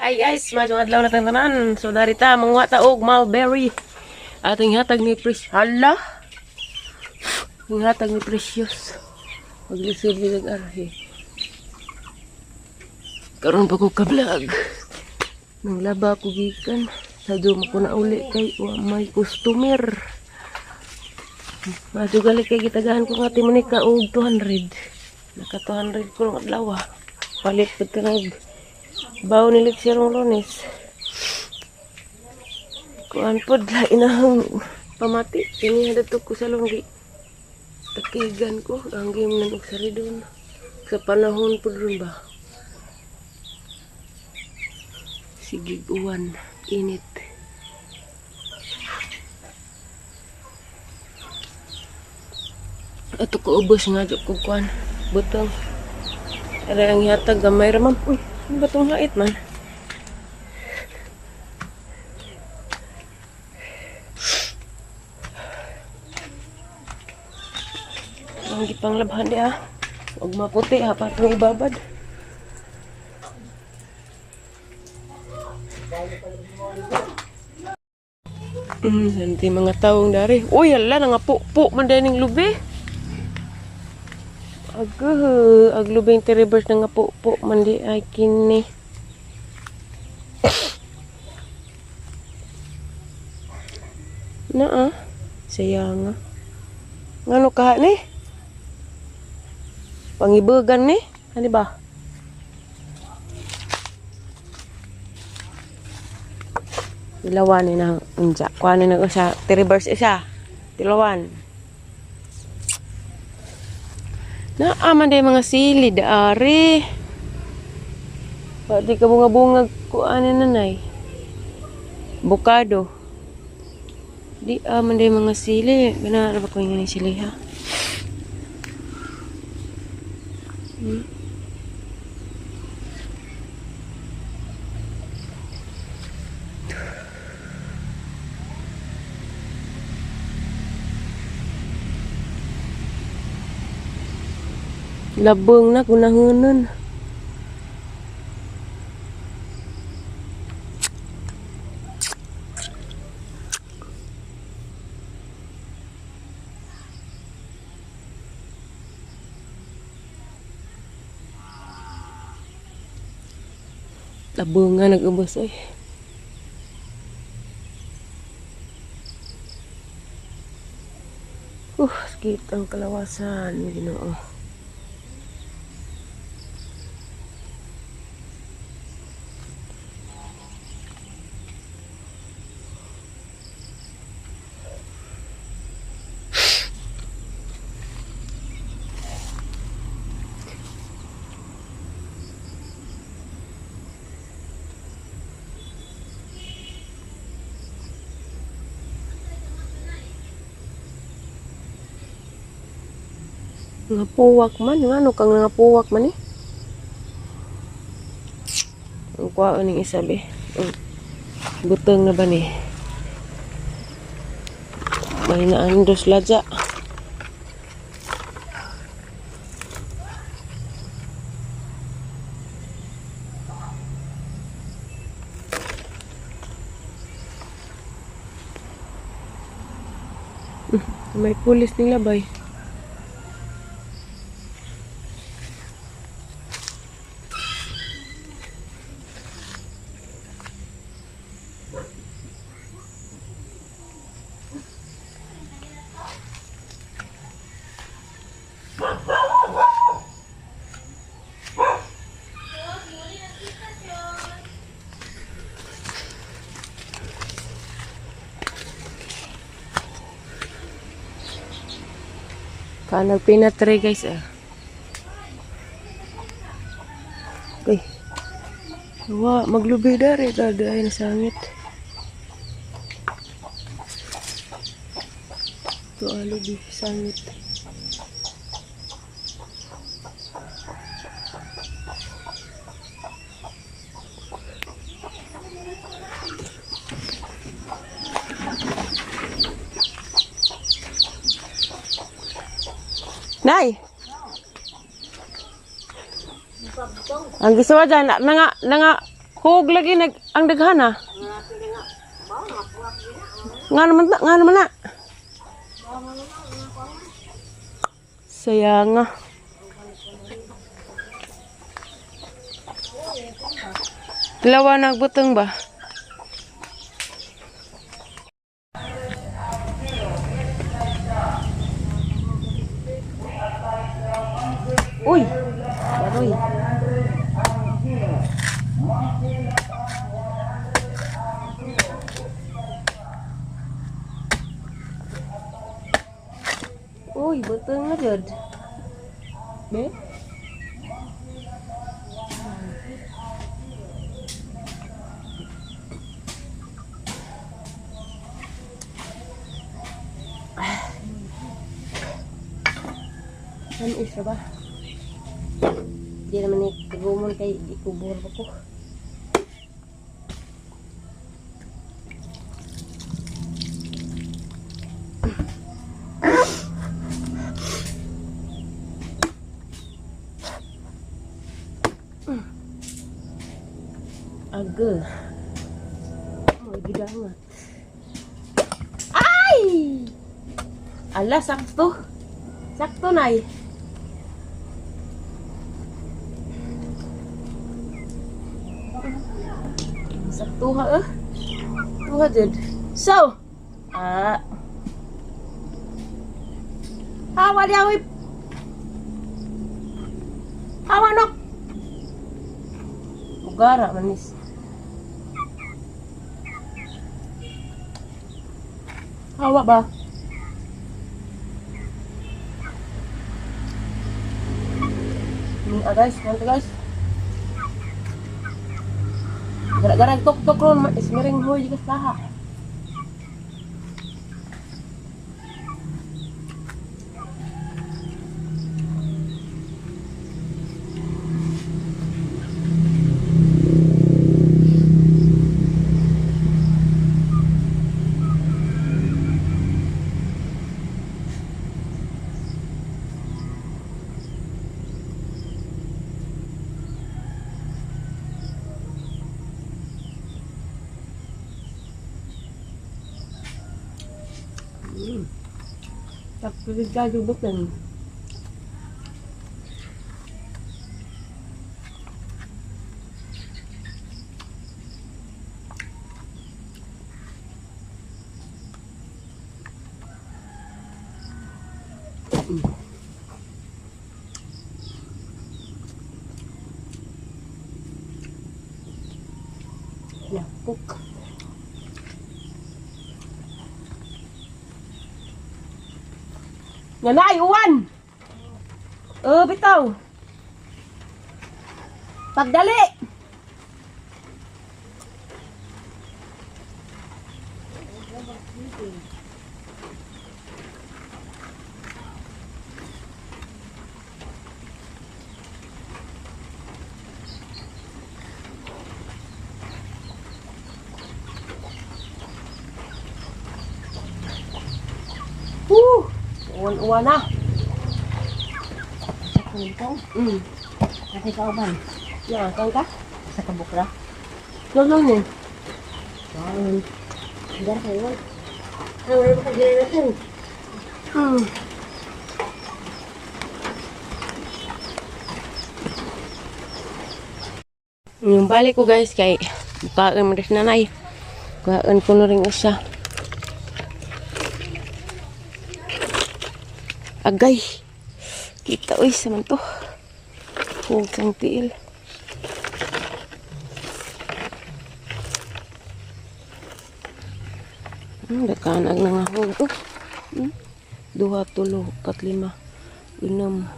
Ay guys, maayong adlaw na tanan. So darita manguha ta og mulberry. Ating hatag ni Pres. Hala. Ang hatag ni Precious. Maglisod bilag arhi. Karon pa ko ka-vlog. Nang laba ko gikan. Sa mo ko na uli kay wa may customer. Madyo gali kay gitagaan ko nga Monica og 200. Naka 200 ko lang adlaw. Ah. Palit pud ka nag bawo ni Lexi rong Lunes. Kuan pod lain ang pamati. Kini dato ko sa lunggi. Takigan ko ang game nan og saridon. Sa panahon pod ron ba. Sige uwan, init. Ato ko ubos nga jud ko kuan. Butang. Aray ang yatag gamay ra ma'am. Uy, ano ba tong hait man? Ang gipanglabhan di ah. Huwag maputi ha, patong ibabad. Santi mga taong dari. Uy, hala, nangapu-pu man din ning lubi. Agh, ag lubing ti-reverse nangapu-pu man di ay kini. Naa, saya nga. Ngano ka ni? Pangibugan ni? Ano ba? Dilawan ni na unja. Kuha ni na sa ti-reverse isa. Dilawan. Naa man day mga sili daari. Pati ka bunga-bunga kuha ni nanay. Bukado. Di man day mga sili. Ganara ba ko yung sili ha? Labong na kunahunon. Labong nga nag-ubos ay. Sakit ang kalawasan. Ginoo. Nga puwak man. Nga ano kang nga puwak man eh. Ang kuha ning isa be. Butong na ba ni? May naandos ladya. May pulis nila bay. Kanag peanut tray guys ah. Okay. Wa maglubi dari tada ay nasangit. Ito alubi sangit. Nay. Ang gusto mo dyan, na, nga, na nga, Hug lagi nag ang daghan ah. Nga naman na, nga naman na. Saya nga. Dalawa nagbutong ba? Uy! Baroy. Uy, butong na jud. Be? Ano isra ba? Di naman ni tigumon kay gikubor pa ko. Aga. May gidangat. Ay! Ala, sakto. Sakto, nay. Sakto ha, eh. Tuha, did. So, ah. Hawa diya, uy. Hawa, nok. Ugara, manis. Hawa ba? Ni ah, guys, kanto guys. Gara-gara tok-tok ron, ismiring hoy ka saha. Takpilig ka, jubot lang. Lapok. Nanay, uwan! Bitaw. Pagdali! Woo! Uwan-uwan na. Sa kumpong. Kasi kauban. Ya, kang ka? Sa kabukra. Lolo ni. Wow. Dar kayo. Ay, wala pa kagila natin. Yung balik ko guys kay bukaan mo rin nanay. Bukaan ko na rin isa. Agay. Kita uy sa man to. Huwag kang tiil. Dakanag na nga hug. Oh. Duha, tulo, upat, lima, unom,